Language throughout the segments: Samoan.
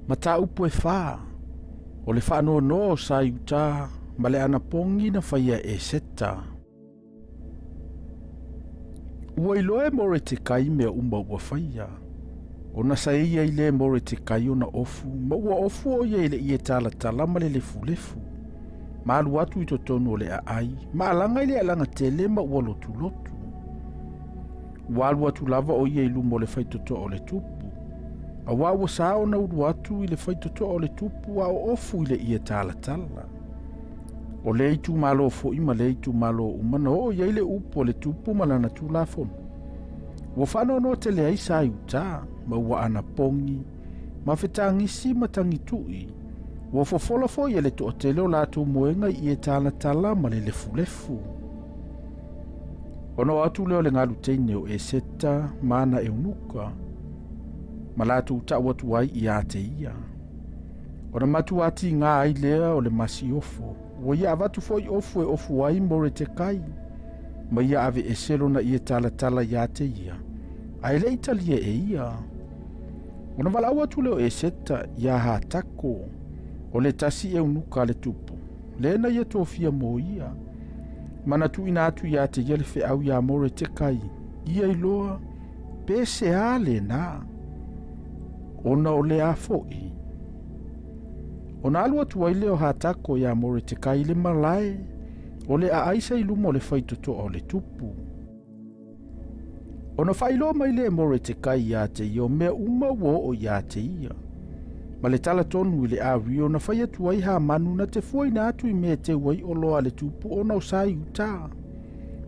Mataupu e fa, o le faanoanoa o sa i uta ma le anapogi na faia e Eseta. Ua iloa e Moretekai mea uma ua faia, ona sa ia i le Moretekai ona ofu, ma ua ofu o ia i le ie talatala ma le lefulefu, ma alu atu i totonu o le aai, ma alaga i le alaga tele ma ua lotulotu. Ua alu atu lava o ia i luma o le faitotoa o le tupu, auā ua sa ona ulu atu i le faitotoa o le tupu a o ofu i le ie talatala. O lea itumalo foi ma lea itumalo uma na oo i ai le upu a le tupu ma lana Tulafono. Ua faanoanoa tele ai sa i uta, ma ua anapogi, ma fetagisi ma tagitui. Ua fofola foi e le toatele o latou moega i ie talatala ma le lefulefu. Ona oo atu lea o le galu teine o Eseta ma ana eunuka, ma latou tau atu ai ia te ia. Ona matua tigā ai lea o le masiofo, ua ia avatu foi ofu e ofu ai Moretekai, ma ia aveese lona ie talatala ia te ia, ae le i talia e ia. Ona valaau atu lea o Eseta iā Hatako, o le tasi eunuka a le tupu, le na ia tofia mo ia, ma na tuuina atu ia te ia le feau iā Moretekai, ia iloa pe se a lena, ona o le a foi. Ona alu atu ai lea o Hatako iā Moretekai i le malae o le aai sa i luma o le faitotoa o le tupu. Ona faailoa mai lea e Moretekai iā te ia o mea uma ua oo iā te ia. Ma le tala tonu i le ario na fai atu ai Hamanu na te fuaina atu i mea e teu ai oloa a le tupu ona o sa i uta,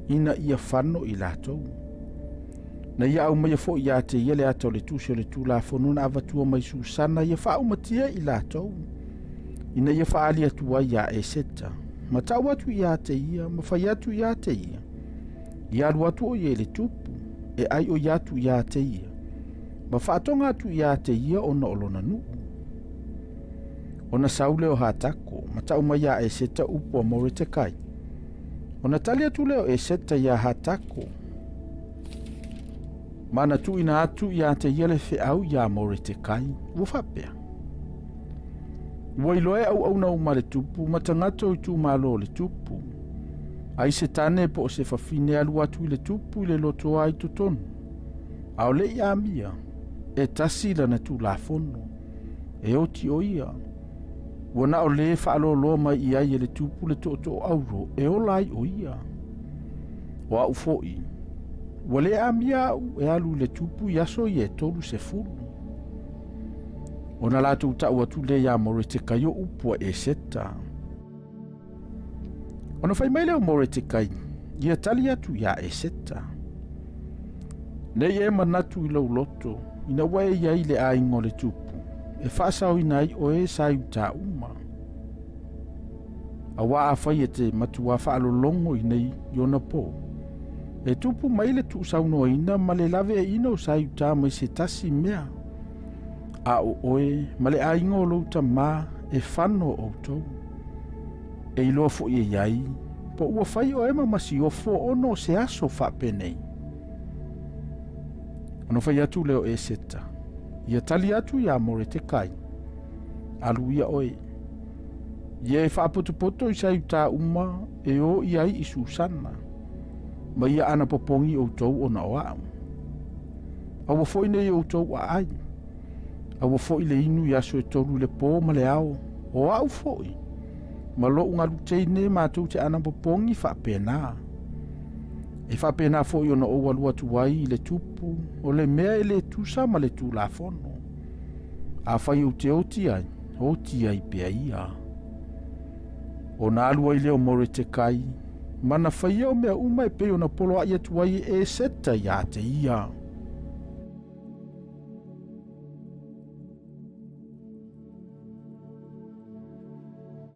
ina ia fano i latou. Na ia aumaia foi iā te ia le ata o le tusi o le Tulafono na avatua mai Susana ia faaumatia i latou, ina ia faaali atu ai iā Eseta, ma tau atu iā te ia, ma fai atu iā te ia, ia alu atu o ia i le tupu, e ai o ia atu iā te ia, ma faatoga atu iā te ia ona o lona nuu. Ona sau lea o Hatako, ma tau mai iā Eseta upu a Moretekai. Ona tali atu lea o Eseta iā Hatako, ma na tuuina atu ia te ia le feau iā Moretekai, ua faapea, Ua iloa e auauna uma a le tupu ma tagata o itumalo o le tupu, ai se tane po o se fafine alu atu i le tupu i le lotoa i totonu, a o le i amia, e tasi lana tulafono, e oti o ia, ua na o lē faaloloa mai i ai e le tupu le tootoo auro e ola ai o ia. O au foi, ua lē amia au e alu i le tupu i aso ia e 30. Ona latou tau atu lea iā Moretekai o upu a Eseta. Ona fai mai lea o Moretekai, ia tali atu iā Eseta. Nei e manatu i lou loto, ina ua e i ai i le aiga o le tupu, e faasaoina ai oe sa i uta uma. Auā afai e te matuā faalologo i nei i ona pō, e tupu mai le tuusaunoaina ma le laveaiina o sa i uta mai se tasi mea, a o oe ma le aiga o lou tamā e fano outou. E iloa foi e iai, po ua fai oe ma masiofo ona o se aso faapenei. Ona fai atu lea o Eseta, ia tali atu iā Moretekai, Alu ia oe. Ia e faapotopoto i sa iuta uma e o i ai i Susana, ma ia anapopogi outou ona o au. Aua foi nei outou aai, aua foi le inu i aso e tolu i le pō ma le ao, o au foi, ma lou galu teine matou te anapopogi faapena. E faapena foi ona ou alu atu ai i le tupu o le mea e le tusa ma le Tulafono. Afai ou te oti ai, oti ai pea ia. Ona alu ai lea o Moretekai, ma na faia o mea uma e pei ona poloai atu ai e Eseta iā te ia.